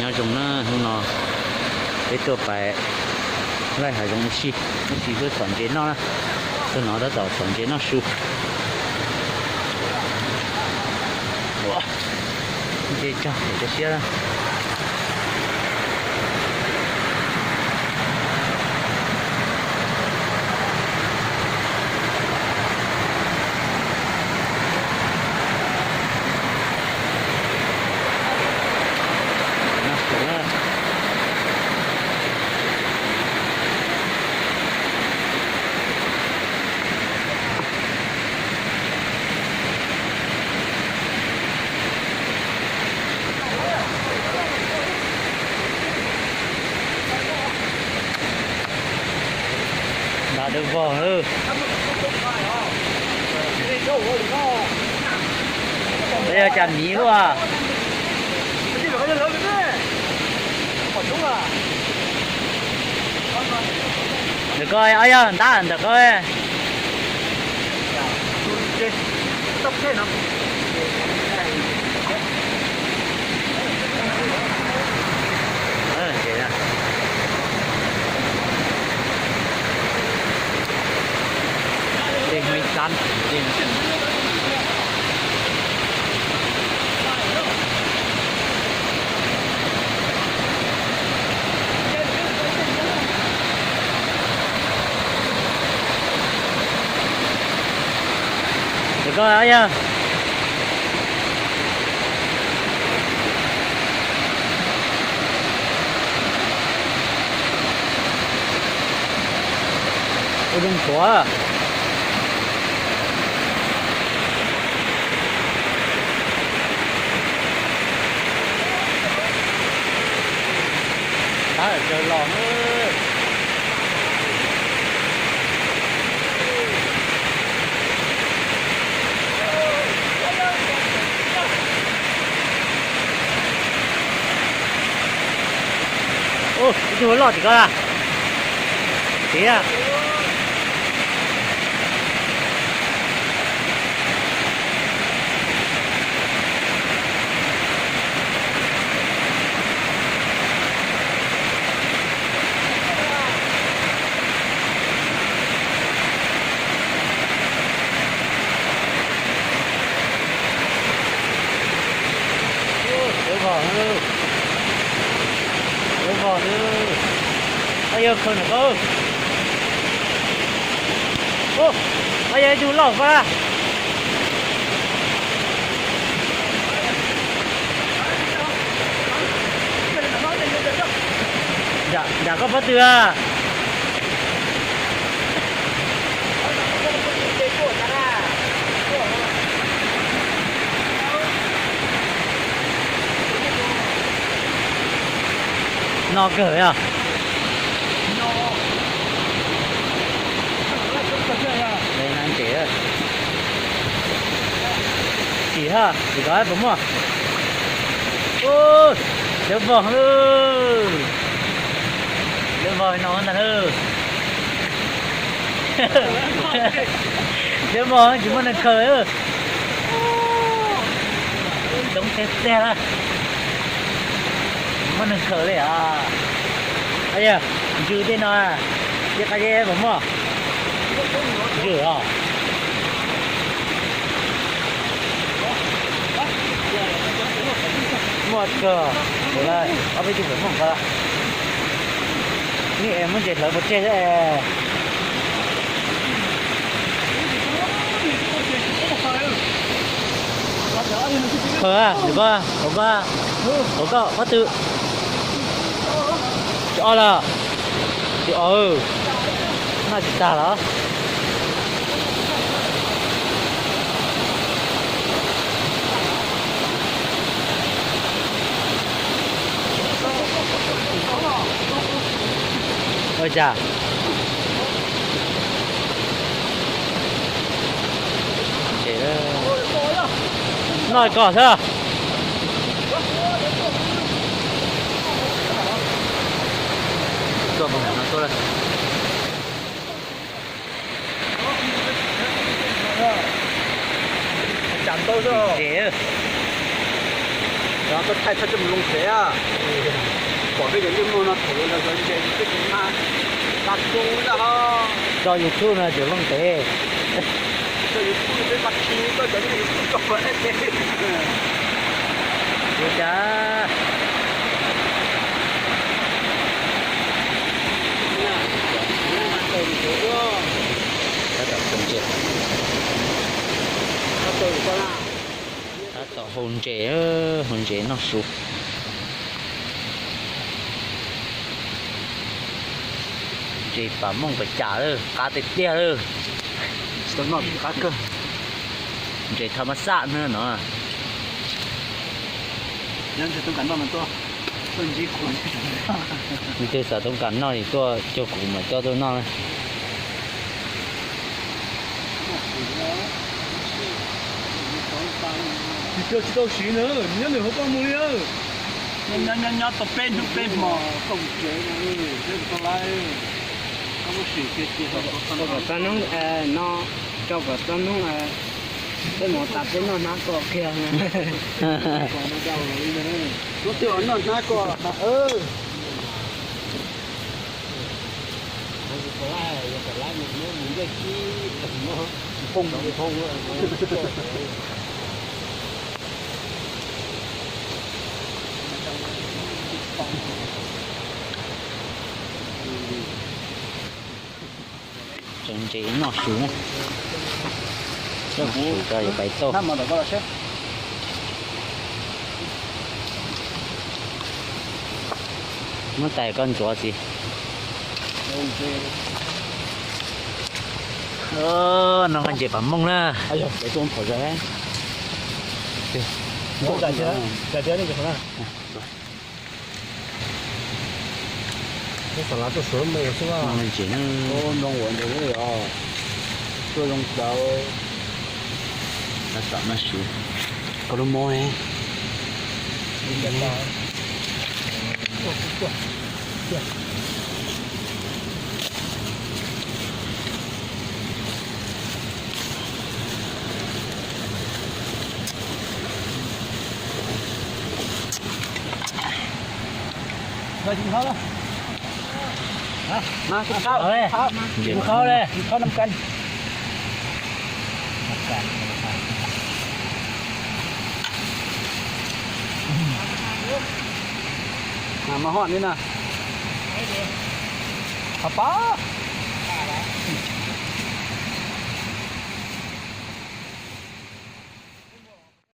Nyob zoo na, hnub no peb tuaj pais laij hav zoov ua si, tab sis tuaj txhom ntses noj na. Tuaj no tab tom txhom ntses noj su. Ua, ntses tsag pem cov siab. Nrad dawb vog lawm. Yog cas miv luaj. Ntawm ko, yog ntab ntawm ko. Ntawm ko yog ua zoo tshuav. Tab tsaws los. Ib tug loj tim ko a. Tiv a. Lawv vog, lawv vog. Ab, yog khaws ntawm ko. Ab, yog ib tug loj fab. Nram koj pob tw a. No kawg yog. Tsis ha, tsis kov puas muaj. Lawv vog, lawv vog no ntag. Lawv vog tsis muaj neeg khaws. Coob tiag tiag na. Muaj neeg khaws li os. Yog ntsws tej no, tej qab zeb puas muaj? Ntsws os. Muaj kawg, ob peb tug puas muaj ko. Nws es muab ntses hlawv pov tseg es. Khaws, tus ko, tus ko, tus ko pob tw. Tus ob los? Tus ob, noj tsis tag los? Ua cas? Noj kom xwb. Tsis ze, cov Koj thaij txhob coj mus loo pem, pom peb cov ntsej muag no thaum los zov ntses peb tus mas tas tu zaj ho. Tso YouTube no tseem loo pem. Tso YouTube peb mas khi koj cov ntsej YouTube tso pem. Ua cas tab tom hau ntses, tab tom hau ntses, hau ntses noj su. Ntses pam mooj pas cas lawm, qab tiag tiag lawm. Ntses thas mas xaj na no. Leej twg xav toob kas noj ces tuaj cuag kuv mam coj tuaj noj na. Tsis tau, tsis tau siv na, nyob nws hauv koj mus li. Nyob nyob nyob tau peb hnub peb hmo. Kom txog hnub no, kom txog hnub peb mus tas peb noj hnab koj kiag. Hnub twg noj hnab koj mas. Tseem ntses noj su na. Noj su tso yuav pais tauj. Muab tais koj ntxuav txiv. Noj ntses pam mooj na. Tab tom noj su. Tab tom noj su. Koj lub mob ne. Yus qhaub, yus qhaub, yus qhaub nam kas. Mas ho li na. Qhov pab.